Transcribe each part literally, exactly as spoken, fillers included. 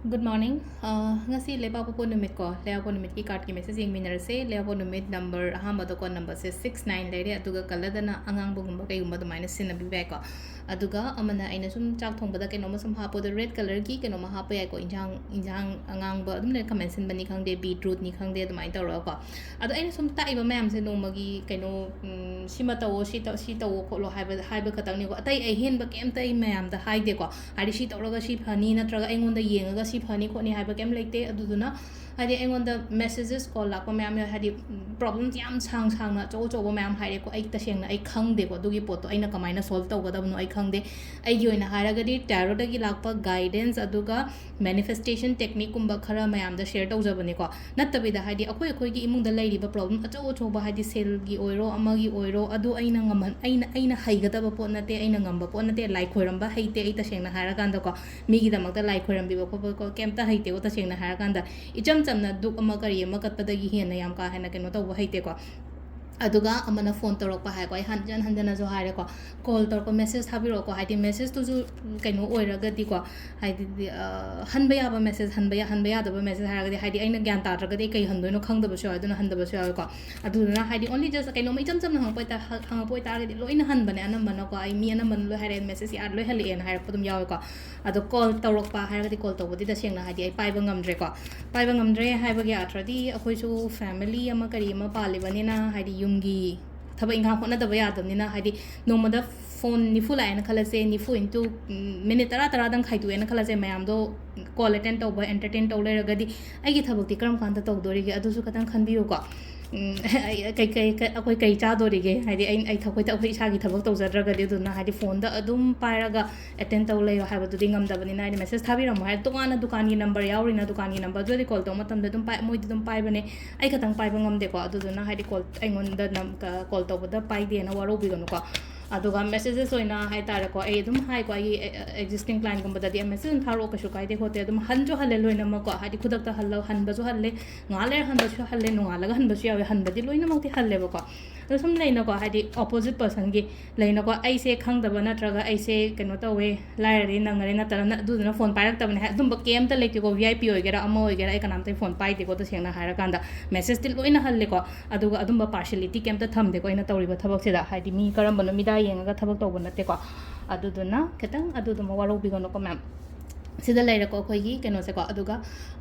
Good morning. ꯑ, ꯉꯁꯤ ꯂꯩꯕꯥꯛꯄꯣꯛꯄ ꯅꯨꯃꯤꯠ ꯀꯣ, ꯂꯩꯕꯥꯛꯄꯣꯛꯄ ꯅꯨꯃꯤꯠꯀꯤ cardꯀꯤ message ꯌꯦꯡꯃꯤꯟꯅꯔꯁꯦ꯫ ꯂꯩꯕꯥꯛꯄꯣꯛꯄ ꯅꯨꯃꯤꯠ number ꯑꯍꯥꯟꯕꯗꯀꯣ, numberꯁꯦ six nine ꯂꯩꯔꯦ, ꯑꯗꯨꯒ colourꯗꯅ ꯑꯉꯥꯡꯕꯒꯨꯝꯕ ꯀꯩꯒꯨꯝꯕ ꯑꯗꯨꯃꯥꯏꯅ ꯁꯤꯖꯤꯟꯅꯕꯤꯕ ꯌꯥꯏꯀꯣ꯫ ꯑꯗꯨꯒ ꯑꯃꯅ ꯑꯩꯅ ꯁꯨꯝ ꯆꯥꯛ ꯊꯣꯡꯕꯗ ꯀꯩꯅꯣꯝꯃ ꯁꯨꯝ ꯍꯥꯞꯄꯗ red colourꯒꯤ ꯀꯩꯅꯣꯝꯃ ꯍꯥꯞꯄ ꯌꯥꯏꯀꯣ, ꯏꯟꯖꯥꯡ, ꯏꯟꯖꯥꯡ ꯑꯉꯥꯡꯕ ꯑꯗꯨꯝ ꯂꯩ, ꯈꯥꯃꯦꯟ ꯑꯁꯤꯟꯕꯅꯤ ꯈꯪꯗꯦ, beetrootꯅꯤ ꯈꯪꯗꯦ, ꯑꯗꯨꯃꯥꯏꯅ ꯇꯧꯔꯒꯀꯣ꯫ ꯑꯗꯣ ꯑꯩꯅ ꯁꯨꯝ ꯇꯥꯛꯏꯕ ꯃꯌꯥꯝꯁꯦ ꯅꯣꯡꯃꯒꯤ ꯀꯩꯅꯣ, ꯎꯝ, ꯁꯤꯃ ꯇꯧꯋꯣ, ꯁꯤ ꯇꯧ-, ꯁꯤ ꯇꯧꯋꯣ ꯈꯣꯠꯂꯣ ꯍꯥꯏꯕ, ꯍꯥꯏꯕ ꯈꯛꯇꯪꯅꯤꯀꯣ꯫ ꯑꯇꯩ ꯑꯍꯦꯟꯕ ꯀꯩꯝꯇ ꯑꯩ ꯃꯌꯥꯝꯗ ꯍꯥꯏꯗꯦꯀꯣ꯫ ꯍꯥꯏꯗꯤ ꯁꯤ ꯇꯧꯔꯒ ꯁꯤ ꯐꯅꯤ, ꯅꯠꯇ꯭ꯔꯒ ꯑꯩꯉꯣꯟꯗ ꯌꯦꯡꯉꯒ ꯁꯤ ꯐꯅꯤ ꯈꯣꯠꯅꯤ ꯍꯥꯏꯕ ꯀꯩꯝ ꯂꯩꯇꯦ꯫ ꯑꯗꯨꯗꯨꯅ ꯍꯥꯏꯗꯤ ꯑꯩꯉꯣꯟꯗ messages call ꯂꯥꯛꯄ ꯃꯌꯥꯝ ꯌꯥꯎꯋꯦ, ꯍꯥꯏꯗꯤ problemꯁ ꯌꯥꯝ ꯁꯥꯡ ꯁꯥꯡꯅ ꯑꯆꯧ ꯑꯆꯧꯕ ꯃꯌꯥꯝ ꯍꯥꯏꯔꯦꯀꯣ꯫ ꯑꯩ ꯇꯁꯦꯡꯅ ꯑꯩ ꯈꯪꯗꯦꯀꯣ ꯑꯗꯨꯒꯤ ꯄꯣꯠꯇꯣ ꯑꯩꯅ ꯀꯃꯥꯏꯅ solve ꯇꯧꯒꯗꯕꯅꯣ ꯑꯩ ꯈꯪꯗꯦ꯫ ꯑꯩꯒꯤ ꯑꯣꯏꯅ ꯍꯥꯏꯔꯒꯗꯤ tarotꯗꯒꯤ ꯂꯥꯛꯄ guidance ꯑꯗꯨꯒ manifestation techniqueꯀꯨꯝꯕ ꯈꯔ ꯃꯌꯥꯝꯗ share ꯇꯧꯖꯕꯅꯤꯀꯣ꯫ ꯅꯠꯇꯕꯤꯗ ꯍꯥꯏꯗꯤ ꯑꯩꯈꯣꯏ ꯑꯩꯈꯣꯏꯒꯤ ꯏꯃꯨꯡꯗ ꯂꯩꯔꯤꯕ problem ꯑꯆꯧ ꯑꯆꯧꯕ, ꯍꯥꯏꯗꯤ ꯁꯦꯜꯒꯤ ꯑꯣꯏꯔꯣ ꯑꯃꯒꯤ ꯑꯣꯏꯔꯣ, ꯑꯗꯨ ꯑꯩꯅ ꯉꯝꯍꯟ-, ꯑꯩꯅ, ꯑꯩꯅ ꯍꯩꯒꯗꯕ ꯄꯣꯠ ꯅꯠꯇꯦ, ꯑꯩꯅ ꯉꯝꯕ ꯄꯣꯠ ꯅꯠꯇꯦ꯫ ꯂꯥꯏ ꯈꯣꯏꯔꯝꯕ ꯍꯩꯇꯦ ꯑꯩ ꯇꯁꯦꯡꯅ ꯍꯥꯏꯔꯀꯥꯟꯗꯀꯣ꯫ ꯃꯤꯒꯤꯗꯃꯛꯇ ꯂꯥꯏ ꯈꯣꯏꯔꯝꯕꯤꯕ ꯈꯣꯠꯄ ꯀꯣ ꯀꯩꯝꯇ ꯍꯩꯇꯦꯀꯣ ꯇꯁꯦꯡꯅ ꯍꯥꯏꯔꯀꯥꯟꯗ꯫ ꯏꯆꯝ ꯆꯝꯅ ꯙꯨꯞ ꯑꯃ ꯀꯔꯤ ꯑꯃ ꯀꯠꯄꯗꯒꯤ ꯍꯦꯟꯅ ꯌꯥꯝ ꯀꯥ ꯍꯦꯟꯅ ꯀꯩꯅꯣ ꯇꯧꯕ ꯍꯩꯇꯦꯀꯣ꯫ ꯑꯗꯨꯒ ꯑꯃꯅ phone ꯇꯧꯔꯛꯄ ꯍꯥꯏꯀꯣ, ꯑꯩ ꯍꯟꯖꯟ ꯍꯟꯖꯟꯅꯁꯨ ꯍꯥꯏꯔꯦꯀꯣ, call ꯇꯧꯔꯛꯄ, message ꯊꯥꯕꯤꯔꯛꯑꯣꯀꯣ꯫ ꯍꯥꯏꯗꯤ messageꯇꯨꯁꯨ ꯀꯩꯅꯣ ꯑꯣꯏꯔꯒꯗꯤꯀꯣ, ꯍꯥꯏꯗꯤ, ꯑ, ꯍꯟꯕ ꯌꯥꯕ message, ꯍꯟꯕ ꯌꯥ-, ꯍꯟꯕ ꯌꯥꯗꯕ message ꯍꯥꯏꯔꯒꯗꯤ, ꯍꯥꯏꯗꯤ ꯑꯩꯅ ꯒ꯭ꯌꯥꯟ ꯇꯥꯗ꯭ꯔꯒꯗꯤ ꯑꯩ ꯀꯩ ꯍꯟꯗꯣꯏꯅꯣ ꯈꯪꯗꯕꯁꯨ ꯌꯥꯎꯋꯦ, ꯑꯗꯨꯅ ꯍꯟꯗꯕꯁꯨ ꯌꯥꯎꯋꯦꯀꯣ꯫ ꯑꯗꯨꯗꯨꯅ ꯍꯥꯏꯗꯤ only just ꯀꯩꯅꯣꯝꯃ ꯏꯆꯝ ꯆꯝꯅ ꯍꯪꯉꯛꯄ ꯑꯣꯏꯇꯥ-, ꯍ-, ꯍꯪꯉꯛꯄ ꯑꯣꯏꯇꯥꯔꯒꯗꯤ ꯂꯣꯏꯅ ꯍꯟꯕꯅꯦ ꯑꯅꯝꯕꯅꯀꯣ꯫ ꯑꯩ ꯃꯤ ꯑꯅꯝꯕꯅ ꯂꯣꯏ ꯍꯥꯏꯔꯛꯑꯦ, message ꯌꯥ-, ꯂꯣꯏ ꯍꯜꯂꯛꯑꯦꯅ ꯍꯥꯏꯔꯛꯄ ꯑꯗꯨꯝ ꯌꯥꯎꯋꯦꯀꯣ꯫ ꯑꯗꯣ call ꯇꯧꯔꯛꯄ ꯍꯥꯏꯔꯒꯗꯤ, call ꯇꯧꯕꯗꯤ ꯇꯁꯦꯡꯅ ꯍꯥꯏꯗꯤ ꯑꯩ ꯄꯥꯏꯕ ꯉꯝꯗ꯭ꯔꯦꯀꯣ꯫ ꯄꯥꯏꯕ ꯉꯝꯗ꯭ꯔꯦ ꯍꯥꯏꯕꯒꯤ ꯑꯥꯔꯊꯗꯤ ꯑꯩꯈꯣꯏꯁꯨ family ꯑꯃ ꯀꯔꯤ ꯑꯃ ꯄꯥꯜꯂꯤꯕꯅꯤꯅ, ꯍꯥꯏꯗꯤ ꯌꯨꯝꯒꯤ ꯊꯕꯛ ꯏꯪꯈꯥꯡ ꯍꯣꯠꯅꯗꯕ ꯌꯥꯗꯕꯅꯤꯅ, ꯍꯥꯏꯗꯤ ꯅꯣꯡꯃꯗ phone ꯅꯤꯐꯨ ꯂꯥꯛꯑꯦꯅ ꯈꯜꯂꯁꯦ, ꯅꯤꯐꯨ into, ꯎꯝ, minute ꯇꯔꯥ ꯇꯔꯥꯗꯪ ꯈꯥꯏꯗꯣꯛꯑꯦꯅ ꯈꯜꯂꯁꯦ, ꯃꯌꯥꯝꯗꯣ call attend ꯇꯧꯕ, entertain ꯇꯧ ꯂꯩꯔꯒꯗꯤ ꯑꯩꯒꯤ ꯊꯕꯛꯇꯤ ꯀꯔꯝ ꯀꯥꯟꯗ ꯇꯧꯗꯣꯔꯤꯒꯦ? ꯑꯗꯨꯁꯨ ꯈꯇꯪ ꯈꯟꯕꯤꯌꯨꯀꯣ꯫ ꯎꯝ, ꯑꯩ, ꯀꯩ, ꯀꯩ, ꯀꯩ, ꯑꯩꯈꯣꯏ ꯀꯩ ꯆꯥꯗꯣꯔꯤꯒꯦ? ꯍꯥꯏꯗꯤ ꯑꯩ, ꯑꯩ ꯊ-, ꯑꯩꯈꯣꯏ ꯏꯁꯥꯒꯤ ꯊꯕꯛ ꯇꯧꯖꯗ꯭ꯔꯒꯗꯤ꯫ ꯑꯗꯨꯅ ꯍꯥꯏꯗꯤ phoneꯗ ꯑꯗꯨꯝ ꯄꯥꯏꯔꯒ attend ꯇꯧ ꯂꯩꯌꯣ ꯍꯥꯏꯕꯗꯨꯗꯤ ꯉꯝꯗꯕꯅꯤꯅ, ꯍꯥꯏꯗꯤ message ꯊꯥꯕꯤꯔꯝꯃꯣ ꯍꯥꯏ, ꯇꯣꯉꯥꯟꯅ ꯗꯨꯀꯥꯟꯒꯤ number ꯌꯥꯎꯔꯤꯅ, ꯗꯨꯀꯥꯟꯒꯤ numberꯗꯨꯗꯤ call ꯇꯧꯕ ꯃꯇꯝꯗ ꯑꯗꯨꯝ ꯄꯥꯏ-, ꯃꯣꯏꯗꯤ ꯑꯗꯨꯝ ꯄꯥꯏꯕꯅꯦ꯫ ꯑꯩ ꯈꯛꯇꯪ ꯄꯥꯏꯕ ꯉꯝꯗꯦꯀꯣ꯫ ꯑꯗꯨꯗꯨꯅ ꯍꯥꯏꯗꯤ call, ꯑꯩꯉꯣꯟꯗ ꯅꯝ-, ꯀ-, call ꯇꯧꯕꯗ ꯄꯥꯏꯗꯦꯅ ꯋꯥꯔꯧꯕꯤꯒꯅꯨꯀꯣ꯫ ꯑꯗꯨꯒ ꯃꯦꯁꯦꯖꯦꯁ ꯑꯣꯏꯅ ꯍꯥꯏꯇꯥꯔꯦꯀꯣ, ꯑꯩ ꯑꯗꯨꯝ ꯍꯥꯏꯀꯣ, ꯑꯩꯒꯤ ꯑꯦꯛꯖꯤꯁꯇꯤꯡ ꯀ꯭ꯂꯥꯏꯟꯒꯨꯝꯕꯗꯗꯤ ꯃꯦꯁꯦꯖ ꯑꯗꯨꯝ ꯊꯥꯔꯛꯑꯣ, ꯀꯩꯁꯨ ꯀꯥꯏꯗꯦ ꯈꯣꯠꯇꯦ, ꯑꯗꯨꯝ ꯍꯟꯁꯨ ꯍꯜꯂꯦ ꯂꯣꯏꯅꯃꯛꯀꯣ, ꯍꯥꯏꯗꯤ ꯈꯨꯗꯛꯇ ꯍꯜꯂ ꯍꯟꯕꯁꯨ ꯍꯜꯂꯦ, ꯉꯥꯏꯍꯥꯛ ꯂꯩꯔ ꯍꯟꯕꯁꯨ ꯍꯜꯂꯦ, ꯅꯣꯡꯉꯥꯜꯂꯒ ꯍꯟꯕꯁꯨ ꯌꯥꯎꯋꯦ, ꯍꯟꯕꯗꯤ ꯂꯣꯏꯅꯃꯛꯇꯤ ꯍꯜꯂꯦꯕꯀꯣ꯫ ꯑꯗꯣ ꯁꯨꯝ ꯂꯩꯅꯀꯣ, ꯍꯥꯏꯗꯤ ꯑꯣꯄꯣꯖꯤꯠ ꯄꯔꯁꯟꯒꯤ ꯂꯩꯅꯀꯣ, ꯑꯩꯁꯦ ꯈꯪꯗꯕ ꯅꯠꯇ꯭ꯔꯒ ꯑꯩꯁꯦ ꯀꯩꯅꯣ ꯇꯧꯋꯦ, ꯂꯥꯏꯔꯔꯦ, ꯅꯪꯉꯔꯦ ꯅꯠꯇꯅ ꯑꯗꯨꯗꯨꯅ ꯐꯣꯟ ꯄꯥꯏꯔꯛꯇꯕꯅꯦ ꯍꯥꯏ, ꯑꯗꯨꯝꯕ ꯀꯩꯝꯇ ꯂꯩꯇꯦꯀꯣ꯫ ꯚꯤ ꯑꯥꯏ ꯄꯤ ꯑꯣꯏꯒꯦꯔꯥ ꯑꯃ ꯑꯣꯏꯒꯦꯔꯥ, ꯑꯩ ꯀꯅꯥꯝꯇ ꯐꯣꯟ ꯄꯥꯏꯗꯦꯀꯣ, ꯇꯁꯦꯡꯅ ꯍꯥꯏꯔꯀꯥꯟꯗ ꯃꯦꯁꯦꯖꯇꯤ ꯂꯣꯏꯅ ꯍꯜꯂꯦꯀꯣ꯫ ꯑꯗꯨꯒ ꯑꯗꯨꯝꯕ ꯄꯥꯔꯁꯤꯌꯦꯂꯤꯇꯤ ꯀꯩꯝꯇ ꯊꯝꯗꯦꯀꯣ ꯑꯩꯅ ꯇꯧꯔꯤꯕ ꯊꯕꯛꯁꯤꯗ, ꯍꯥꯏꯗꯤ ꯃꯤ ꯀꯔꯝꯕꯅꯣ ꯃꯤꯗꯥ ꯌꯦꯡꯉꯒ ꯊꯕꯛ ꯇꯧꯕ ꯅꯠꯇꯦꯀꯣ꯫ ꯑꯗꯨꯗꯨꯅ ꯈꯤꯇꯪ ꯑꯗꯨꯗꯨꯃ ꯋꯥꯔꯧꯕꯤꯒꯅꯨꯀꯣ ꯃꯦꯝ꯫ ꯁꯤꯗ ꯂꯩꯔꯦꯀꯣ ꯑꯩꯈꯣꯏꯒꯤ ꯀꯩꯅꯣꯁꯦꯀꯣ꯫ ꯑꯗꯨꯒ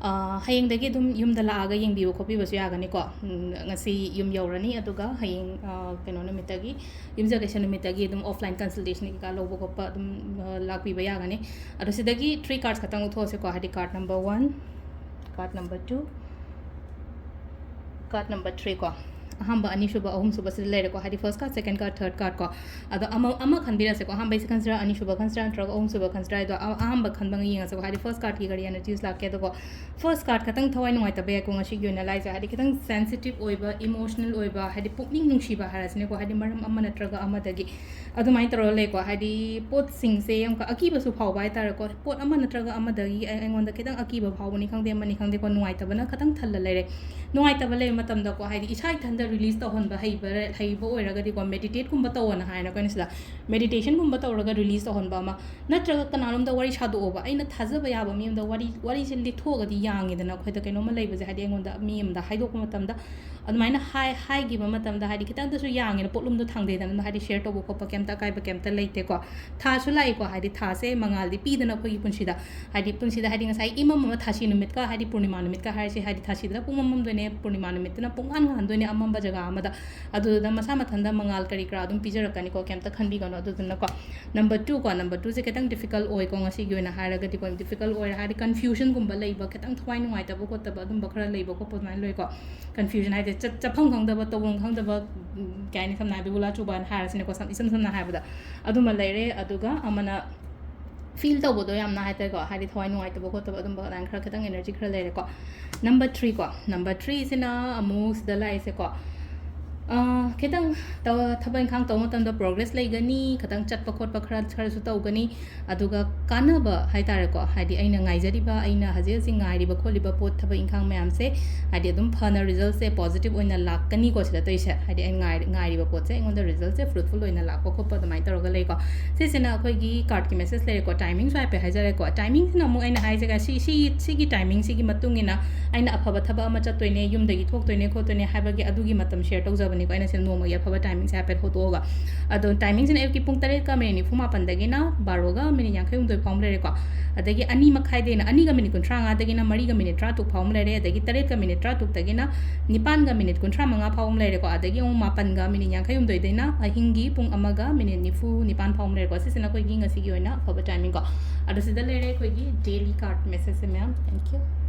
ꯍꯌꯦꯡꯗꯒꯤ ꯑꯗꯨꯝ ꯌꯨꯝꯗ ꯂꯥꯛꯑꯒ ꯌꯦꯡꯕꯤꯕ ꯈꯣꯠꯄꯤꯕꯁꯨ ꯌꯥꯒꯅꯤꯀꯣ꯫ ꯉꯁꯤ ꯌꯨꯝ ꯌꯧꯔꯅꯤ, ꯑꯗꯨꯒ ꯍꯌꯦꯡ ꯀꯩꯅꯣ ꯅꯨꯃꯤꯠꯇꯒꯤ, ꯌꯨꯝꯖꯀꯩꯁ ꯅꯨꯃꯤꯠꯇꯒꯤ ꯑꯗꯨꯝ ꯑꯣꯐꯂꯥꯏꯟ ꯀꯟꯁꯜꯇꯦꯁꯟ ꯀꯩꯀꯥ ꯂꯧꯕ ꯈꯣꯠꯄ ꯑꯗꯨꯝ ꯂꯥꯛꯄꯤꯕ ꯌꯥꯒꯅꯤ꯫ ꯑꯗꯣ ꯁꯤꯗꯒꯤ ꯊ꯭ꯔꯤ ꯀꯥꯔꯠꯁ ꯈꯛꯇꯪ ꯎꯠꯊꯣꯛꯑꯁꯤꯀꯣ, ꯍꯥꯏꯗꯤ card number one, card number two, card number three ꯀꯣ꯫ ꯑꯍꯥꯟꯕ, ꯑꯅꯤꯁꯨꯕ, ꯑꯍꯨꯝꯁꯨꯕ ꯁꯤꯗ ꯂꯩꯔꯦꯀꯣ, ꯍꯥꯏꯗꯤ first card, second card, third card ꯀꯣ꯫ ꯑꯗꯣ ꯑꯃ, ꯑꯃ ꯈꯟꯕꯤꯔꯁꯦꯀꯣ, ꯑꯍꯥꯟꯕꯩꯁꯦ ꯈꯟꯁꯤꯔꯥ, ꯑꯅꯤꯁꯨꯕ ꯈꯟꯁꯤꯔꯥ, ꯅꯠꯇ꯭ꯔꯒ ꯑꯍꯨꯝꯁꯨꯕ ꯈꯟꯁꯤꯔꯥ ꯍꯥꯏꯗꯣ ꯑ-, ꯑꯍꯥꯟꯕ ꯈꯟꯕ ꯌꯦꯡꯉꯁꯦꯀꯣ, ꯍꯥꯏꯗꯤ first cardꯀꯤ ꯀꯔꯤ energyꯁ ꯂꯥꯛꯀꯦ꯫ ꯑꯗꯨꯒ first card ꯈꯇꯪ ꯊꯋꯥꯏ ꯅꯨꯡꯉꯥꯏꯇꯕ ꯌꯥꯏꯀꯣ ꯉꯁꯤꯒꯤ ꯑꯣꯏꯅ ꯂꯥꯏꯁꯦ, ꯍꯥꯏꯗꯤ ꯈꯤꯇꯪ sensitive ꯑꯣꯏꯕ, emotional ꯑꯣꯏꯕ, ꯍꯥꯏꯗꯤ ꯄꯨꯛꯅꯤꯡ ꯅꯨꯡꯁꯤꯕ ꯍꯥꯏꯔꯁꯤꯅꯦꯀꯣ, ꯍꯥꯏꯗꯤ ꯃꯔꯝ ꯑꯃ ꯅꯠꯇ꯭ꯔꯒ ꯑꯃꯗꯒꯤ ꯑꯗꯨꯃꯥꯏꯅ ꯇꯧꯔꯒ ꯂꯩꯀꯣ꯫ ꯍꯥꯏꯗꯤ ꯄꯣꯠꯁꯤꯡꯁꯦ ꯌꯥꯝ ꯑꯀꯤꯕꯁꯨ ꯐꯥꯎꯕ ꯍꯥꯏꯇꯥꯔꯦꯀꯣ, ꯄꯣꯠ ꯑꯃ ꯅꯠꯇ꯭ꯔꯒ ꯑꯃꯗꯒꯤ ꯑꯩ-, ꯑꯩꯉꯣꯟꯗ ꯈꯤꯇꯪ ꯑꯀꯤꯕ ꯐꯥꯎꯕꯅꯤ ꯈꯪꯗꯦ, ꯑꯃꯅꯤ ꯈꯪꯗꯦꯀꯣ, ꯅꯨꯡꯉꯥꯏꯇꯕꯅ ꯈꯤꯇꯪ ꯊꯜꯂ ꯂꯩꯔꯦ꯫ ꯅꯨꯡꯉꯥꯏꯇꯕ ꯂꯩꯕ ꯃꯇꯝꯗꯀꯣ, ꯍꯥꯏꯗꯤ ꯏꯁꯥ ꯏꯊꯟꯇ ꯔꯤꯂꯤꯁ ꯇꯧꯍꯟꯕ ꯍꯩꯕ, ꯍꯩꯕ ꯑꯣꯏꯔꯒꯗꯤꯀꯣ, ꯃꯦꯗꯤꯇꯦꯠꯀꯨꯝꯕ ꯇꯧꯑꯣꯅ ꯍꯥꯏꯅꯀꯣ ꯑꯩꯅ ꯁꯤꯗ꯫ ꯃꯦꯗꯤꯇꯦꯁꯟꯒꯨꯝꯕ ꯇꯧꯔꯒ ꯔꯤꯂꯤꯁ ꯇꯧꯍꯟꯕ ꯑꯃ, ꯅꯠꯇ꯭ꯔꯒ ꯀꯅꯥꯅꯣꯝꯗ ꯋꯥꯔꯤ ꯁꯥꯗꯣꯛꯑꯣꯕ꯫ ꯑꯩꯅ ꯊꯥꯖꯕ ꯌꯥꯕ ꯃꯤ ꯑꯃꯗ ꯋꯥꯔꯤ, ꯋꯥꯔꯤꯁꯦ ꯂꯤꯊꯣꯛꯑꯒꯗꯤ ꯌꯥꯡꯉꯦꯗꯅ, ꯑꯩꯈꯣꯏꯗ ꯀꯩꯅꯣꯝꯃ ꯂꯩꯕꯁꯦ, ꯍꯥꯏꯗꯤ ꯑꯩꯉꯣꯟꯗ ꯃꯤ ꯑꯃꯗ ꯍꯥꯏꯗꯣꯛꯄ ꯃꯇꯝꯗ, ꯑꯗꯨꯃꯥꯏꯅ ꯍꯥꯏ-, ꯍꯥꯏꯈꯤꯕ ꯃꯇꯝꯗ, ꯍꯥꯏꯗꯤ ꯈꯤꯇꯪꯗꯁꯨ ꯌꯥꯡꯉꯦꯅ, ꯄꯣꯠꯂꯨꯝꯗꯣ ꯊꯥꯡꯗꯩꯗꯅ, ꯍꯥꯏꯗꯤ ꯁꯦꯌꯔ ꯇꯧꯕ ꯈꯣꯠꯄ ꯀꯩꯝꯇ ꯑꯀꯥꯏꯕ ꯀꯩꯝꯇ ꯂꯩꯇꯦꯀꯣ꯫ ꯊꯥꯁꯨ ꯂꯥꯛꯏꯀꯣ, ꯍꯥꯏꯗꯤ ꯊꯥꯁꯦ ꯃꯉꯥꯜꯗꯤ ꯄꯤꯗꯅ ꯑꯩꯈꯣꯏꯒꯤ ꯄꯨꯟꯁꯤꯗ, ꯍꯥꯏꯗꯤ ꯄꯨꯟꯁꯤꯗ, ꯍꯥꯏꯗꯤ ꯉꯁꯥꯏ ꯏꯃꯝ ꯑꯃ, ꯊꯥꯁꯤ ꯅꯨꯃꯤꯠꯀ, ꯍꯥꯏꯗꯤ ꯄꯨꯔꯅꯤꯃꯥ ꯅꯨꯃꯤꯠꯀ ꯍꯥꯏꯔꯁꯤ, ꯍꯥꯏꯗꯤ ꯊꯥꯁꯤꯗꯅ ꯄꯨꯡꯃꯝ ꯃꯝꯗꯣꯏꯅꯦ, ꯄꯨꯔꯅꯤꯃꯥ ꯅꯨꯃꯤꯠꯇꯅ ꯄꯨꯡꯉꯥꯟ ꯉꯥꯟꯗꯣꯏꯅꯦ ꯑꯃꯝꯕ ꯖꯒꯥ ꯑꯃꯗ꯫ ꯑꯗꯨꯗꯨꯅ ꯃꯁꯥ ꯃꯊꯟꯇ ꯃꯉꯥꯜ ꯀꯔꯤ ꯀꯔꯥ ꯑꯗꯨꯝ ꯄꯤꯖꯔꯛꯀꯅꯤꯀꯣ, ꯀꯩꯝꯇ ꯈꯟꯕꯤꯒꯅꯣ꯫ ꯑꯗꯨꯗꯨꯅꯀꯣ, number two ꯀꯣ, number twoꯁꯦ ꯈꯤꯇꯪ difficult ꯑꯣꯏꯀꯣ ꯉꯁꯤꯒꯤ ꯑꯣꯏꯅ ꯍꯥꯏꯔꯒꯗꯤꯀꯣ, difficult ꯑꯣꯏꯔꯦ ꯍꯥꯏꯔꯗꯤ confusionꯒꯨꯝꯕ ꯂꯩꯕ, ꯈꯤꯇꯪ ꯊꯋꯥꯏ ꯅꯨꯡꯉꯥꯏꯇꯕ ꯈꯣꯠꯇꯕ ꯑꯗꯨꯝꯕ ꯈꯔ ꯂꯩꯕ ꯈꯣꯠꯄ ꯑꯗꯨꯃꯥꯏꯅ ꯂꯩꯀꯣ꯫ Confusion ꯍꯥꯏꯁꯦ ꯆꯠ-, ꯆꯠꯐꯝ ꯈꯪꯗꯕ, ꯇꯧꯐꯝ ꯈꯪꯗꯕ, ꯎꯝ, ꯀꯩ ꯍꯥꯏꯅꯤ, ꯁꯝꯅ ꯍꯥꯏꯔꯕꯗ ꯕꯤꯕꯨꯂꯥ ꯆꯨꯕꯅ ꯍꯥꯏꯔꯁꯤꯅꯦꯀꯣ, ꯁꯝ-, ꯏꯁꯝ ꯁꯝꯅ ꯍꯥꯏꯔꯕꯗ ꯑꯗꯨꯃ ꯂꯩꯔꯦ꯫ ꯑꯗꯨꯒ ꯑꯃꯅ feel ꯇꯧꯕꯗꯣ ꯌꯥꯝꯅ ꯍꯥꯏꯇꯥꯔꯦꯀꯣ, ꯍꯥꯏꯗꯤ ꯊꯋꯥꯏ ꯅꯨꯡꯉꯥꯏꯇꯕ ꯈꯣꯠꯇꯕ ꯑꯗꯨꯝꯕ ꯑꯗꯨꯃꯥꯏꯅ ꯈꯔ ꯈꯤꯇꯪ energy ꯈꯔ ꯂꯩꯔꯦꯀꯣ꯫ Number three ꯀꯣ, number threeꯁꯤꯅ ꯑꯃꯨꯛ ꯁꯤꯗ ꯂꯥꯛꯏꯁꯦꯀꯣ, ꯑ, ꯈꯤꯇꯪ ꯇꯧ-, ꯊꯕꯛ ꯏꯪꯈꯥꯡ ꯇꯧꯕ ꯃꯇꯝꯗ progress ꯂꯩꯒꯅꯤ, ꯈꯤꯇꯪ ꯆꯠꯄ ꯈꯣꯠꯄ ꯈꯔ, ꯈꯔꯁꯨ ꯇꯧꯒꯅꯤ꯫ ꯑꯗꯨꯒ ꯀꯥꯟꯅꯕ ꯍꯥꯏ ꯇꯥꯔꯦꯀꯣ, ꯍꯥꯏꯗꯤ ꯑꯩꯅ ꯉꯥꯏꯖꯔꯤꯕ, ꯑꯩꯅ ꯍꯧꯖꯤꯛ ꯍꯧꯖꯤꯛ ꯉꯥꯏꯔꯤꯕ ꯈꯣꯠꯂꯤꯕ ꯄꯣꯠ, ꯊꯕꯛ ꯏꯪꯈꯥꯡ ꯃꯌꯥꯝꯁꯦ, ꯍꯥꯏꯗꯤ ꯑꯗꯨꯝ ꯐꯅ resultꯁꯦ positive ꯑꯣꯏꯅ ꯂꯥꯛꯀꯅꯤꯀꯣ ꯁꯤꯗ ꯇꯧꯔꯤꯁꯦ꯫ ꯍꯥꯏꯗꯤ ꯑꯩꯅ ꯉꯥꯏ-, ꯉꯥꯏꯔꯤꯕ ꯄꯣꯠꯁꯦ ꯑꯩꯉꯣꯟꯗ resultꯁꯦ fruitful ꯑꯣꯏꯅ ꯂꯥꯛꯄ ꯈꯣꯠꯄ ꯑꯗꯨꯃꯥꯏꯅ ꯇꯧꯔꯒ ꯂꯩꯀꯣ꯫ ꯁꯤꯁꯤꯅ ꯑꯩꯈꯣꯏꯒꯤ cardꯀꯤ message ꯂꯩꯔꯦꯀꯣ, timingꯁꯨ ꯍꯥꯏꯐꯦꯠ ꯍꯥꯏꯖꯔꯦꯀꯣ꯫ Timingꯁꯤꯅ ꯑꯃꯨꯛ ꯑꯩꯅ ꯍꯥꯏꯖꯒ-, ꯁꯤ, ꯁꯤ, ꯁꯤꯒꯤ timingꯁꯤꯒꯤ ꯃꯇꯨꯡ ꯏꯟꯅ ꯑꯩꯅ ꯑꯐꯕ ꯊꯕꯛ ꯑꯃ ꯆꯠꯇꯣꯏꯅꯦ, ꯌꯨꯝꯗꯒꯤ ꯊꯣꯛꯇꯣꯏꯅꯦ ꯈꯣꯠꯇꯣꯏꯅꯦ ꯍꯥꯏꯕꯒꯤ ꯑꯗꯨꯒꯤ ꯃꯇꯝ share ꯇꯧꯖꯕꯅꯤꯀꯣ꯫ ꯑꯩꯅ ꯁꯤꯗ ꯅꯣꯡꯃꯒꯤ ꯑꯐꯕ timingꯁꯦ ꯍꯥꯏꯐꯦꯠ ꯍꯣꯠꯇꯣꯛꯑꯒ꯫ ꯑꯗꯣ timingꯁꯤꯅ ꯑꯌꯨꯛꯀꯤ ꯄꯨꯡ ꯇꯔꯦꯠꯀ minute ꯅꯤꯐꯨ ꯃꯥꯄꯟꯗꯒꯤꯅ ꯕꯥꯔꯣꯒ minute ꯌꯥꯡꯈꯩ ꯍꯨꯝꯗꯣꯏ ꯐꯥꯎ ꯑꯃ ꯂꯩꯔꯦꯀꯣ꯫ ꯑꯗꯒꯤ ꯑꯅꯤ ꯃꯈꯥꯏꯗꯩꯅ, ꯑꯅꯤꯒ minute ꯀꯨꯟꯊ꯭ꯔꯥ ꯃꯉꯥꯗꯒꯤꯅ ꯃꯔꯤꯒ minute ꯇꯔꯥ ꯇꯔꯨꯛ ꯐꯥꯎ ꯑꯃ ꯂꯩꯔꯦ꯫ ꯑꯗꯒꯤ ꯇꯔꯦꯠꯀ minute ꯇꯔꯥ ꯇꯔꯨꯛꯇꯒꯤꯅ ꯅꯤꯄꯥꯟꯒ minute ꯀꯨꯟꯊ꯭ꯔꯥ ꯃꯉꯥ ꯐꯥꯎ ꯑꯃ ꯂꯩꯔꯦꯀꯣ꯫ ꯑꯗꯒꯤ ꯑꯃꯨꯛ ꯃꯥꯄꯟꯒ minute ꯌꯥꯡꯈꯩ ꯍꯨꯝꯗꯣꯏꯗꯩꯅ ꯑꯍꯤꯡꯒꯤ ꯄꯨꯡ ꯑꯃꯒ minute ꯅꯤꯐꯨ ꯅꯤꯄꯥꯟ ꯐꯥꯎ ꯑꯃ ꯂꯩꯔꯦꯀꯣ꯫ ꯁꯤꯁꯤꯅ ꯑꯩꯈꯣꯏꯒꯤ ꯉꯁꯤꯒꯤ ꯑꯣꯏꯅ ꯑꯐꯕ timing ꯀꯣ꯫ ꯑꯗꯣ ꯁꯤꯗ ꯂꯩꯔꯦ ꯑꯩꯈꯣꯏꯒꯤ daily card messageꯁꯦ ꯃꯌꯥꯝ꯫ Thank you꯫